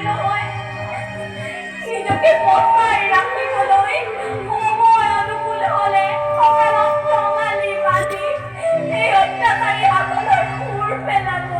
নহয়। নিজকে বচাই ৰাখিবলৈ সময় অনুকূল হলে কঁকালত টঙালি বান্ধি এই অত্যাচাৰীসকলৰ ওৰ পেলাব।